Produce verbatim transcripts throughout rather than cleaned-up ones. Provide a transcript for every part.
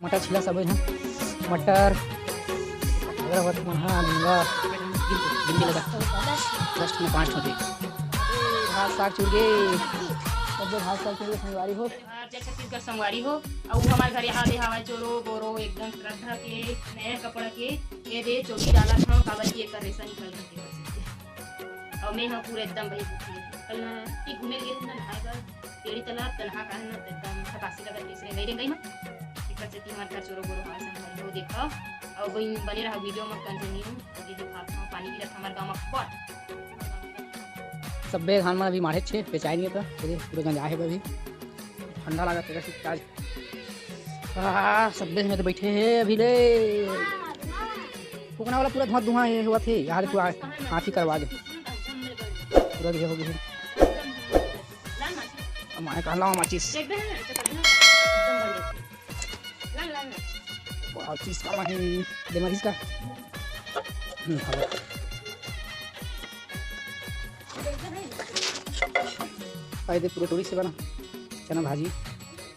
मटर छिला सबे झन, मटर, अदरक मन हा, झींगा, गिनती लगा, दस ठो में पाँच ठो दे। भात साग चुर गे, सबे भात साग चुर गे संगवारी हो। जय छत्तीसगढ़ संगवारी हो, अउ हमार घर यहाँ दे हवय चोरो बोरो एकदम श्रद्धा के नया कपड़ा के, ये दे चोरी डालत हव, काबर कि एकर रेसा निकल गे तेकर सेती। अउ मैं ह पूरा एकदम भाई भूखी हूँ। कल ना कि घूमे गे ना नहाए बर, पेड़ी तालाब, त नहा के आए ना, त एकदम थकासी लगत रहिस रे, गई रे गई ना। एकर सेती हमार घर चोरो बोरो हमार संग घलो देखा। अउ बहिन बने रहा वीडियो में कंटिन्यू, अभी दिखात हूँ पानी गिरत हमार गाँव में बहुत। सब्बे धान मन अभी माढ़े छे, बेचाए नहीं था, पूरे गंजा हे अभी। ठंडा लागत है आज। आह, सब्बे में तो बैठे हैं अभी ले। फूकना वाला पूरा धुआं धुआं ये हुआ थे, यहाँ पूरा हाथी करवा दे। पूरा ये हो गया है। अब मैं कहला माचिस। माचिस का वही दे माचिस का। हम्म, हवा। आई दे पूरा टोरी से बना चना भाजी,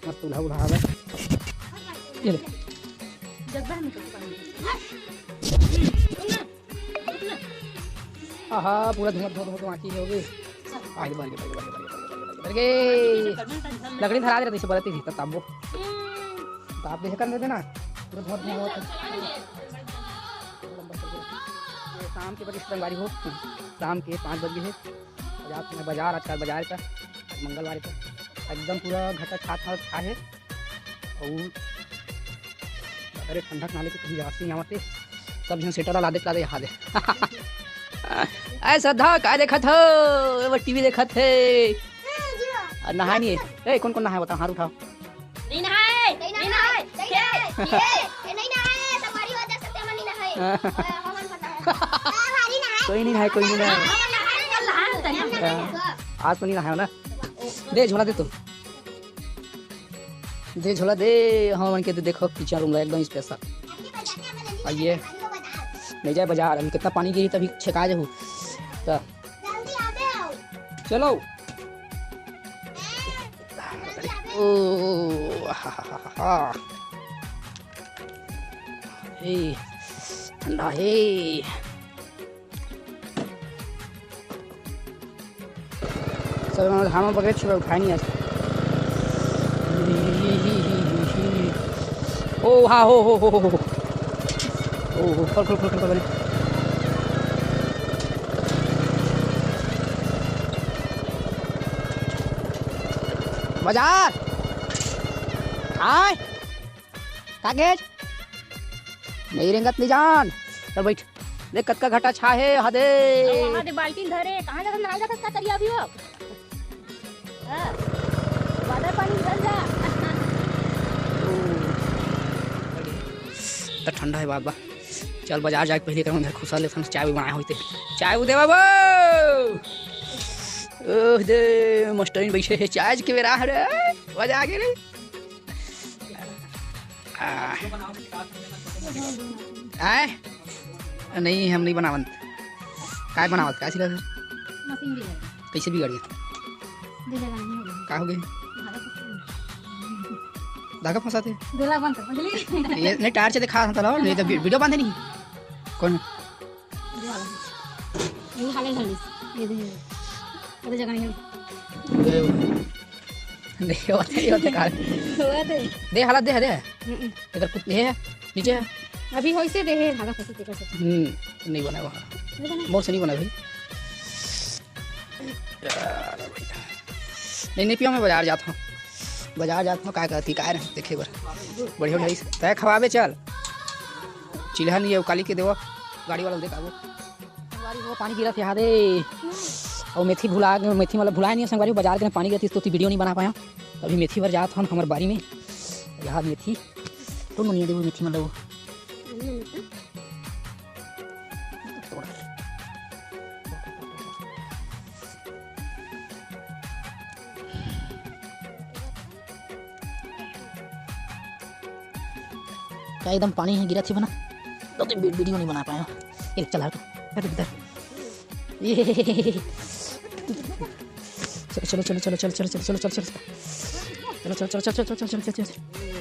मस्त उल्हा उल्हा आवे। ये ले। आहा, पूरा धुआं धुआं धुआं धुआं की हो गई। आगे बढ़ गए, बढ़ गए, बढ़ गए, बढ़ गए, बढ़ गए, बढ़ गए। लकड़ी धरा दे रही थी, बरती थी, तब तापबो। ताप दे कर देते ना, पूरा धुआं धुआं हुआ था। ये शाम के बजे संगवारी हो, शाम के पाँच बज गए है। आज मैं बाजार, आजकल बाजार का, आज मंगलवार का, एकदम पूरा घटा छात छात छा है। अउ अरे ठंडा के नाले के कहीं जात नहीं आवत हे। सब झन स्वेटर ला लादे लादे यहाँ दे। अरे श्रद्धा, का देखत हो? वो टीवी देखत हे। अरे नहाए नहीं है। ए, कौन कौन नहाए बता, हाथ उठाओ। नहीं नहाए, नहीं नहाए। ये, ये, ये नहीं नहाए, सब बड़ी वजह से तेमन नहीं नहाए। हाँ। अ, हमन पता है। कोई नहीं नहाए, कोई नहीं नहाए। हमन नहाए, तो नहाए, तो नहाए। हाँ। आज तो नहीं नहाए हो ना? दे झोला दे तो। दे झोला दे, हमन के तो देखो किचन रूम ला एकदम स्पेशल। आइए, नहीं जाए बाजार, अभी कितना पानी गिरी तभी छेका जाहू। तो चलो। ओ, हा, हा, हा, हा। हे, ठंडा हे। सब धान में बगरे छुपे उठाए नहीं आज। ओ हा, हो, हो, हो, हो, हो। ओ, हो, खोल, खोल, खोल, खोल, खोल, बने। बाजार। आय। कागज। नहीं रेंगत नहीं जान। चल बैठ। देख कतका घटा छा हे, हदे। अउ वहाँ दे बाल्टी धरे, कहाँ जाथस, नहाए जाथस का तरिया अभी हो? हाँ। बादर पानी भर जा। त ठंडा हे बाबा। चल बाजार जाके पहले करम घर खुसा लेथन, चाय भी बनाए होते। चाय उदे बाबू। ओह दे, मास्टरिन बैठे हे, चाय के बेरा हरे। मजा आ गया रे। आ। आय? नहीं, हम नहीं बनावन। काय बनावत? काय सिला सर? मशीन बिगड़ गई। कैसे बिगड़ गया? दे लगा नहीं हो गई। का हो गई? धागा फंसा नहीं। धागा फंसाते? दे लगा बंद कर, बुझली? ये नहीं, टायर से दिखा था, नहीं तो वी-, वीडियो बांधे नहीं। कौन? ये वाला। ये हाले घालिस। ये दे। ये जगह नहीं है। दे। नहीं होता, नहीं होता, काल। हुआ दे। दे, हालत दे, दे। हम्म। इधर कुछ नहीं है, नीचे है। अभी वैसे दे है, धागा फंसी तेकर से। हम्म, नहीं बना वहाँ। नहीं बना? मोर से नहीं बना भाई। यार भाई। नहीं, नहीं पियो, मैं बाजार जाता हूँ। बाजार जात हूँ, काय करती, काय नहीं देखे बर। बढ़िया, बढ़िया, तय खवाबे, चल। चिल्हा नहीं है, काली के देवा, गाड़ी वाला देख आबो। संगवारी हो, पानी गिरत हे, हादे। अउ मेथी भुला, मेथी मतलब भुलाए नहीं है, संगवारी हो, बाजार के पानी गिरत, तो वीडियो नहीं बना पाया। अभी मेथी बर जात हन हमर बारी में, यहाँ मेथी, तो मुनिया देबो मेथी मतलब। का एकदम पानी है गिरा थी बना, तो तुम वी-, वीडियो नहीं बना पाया। ये चला तो, हट इधर। ये चलो, चलो, चलो।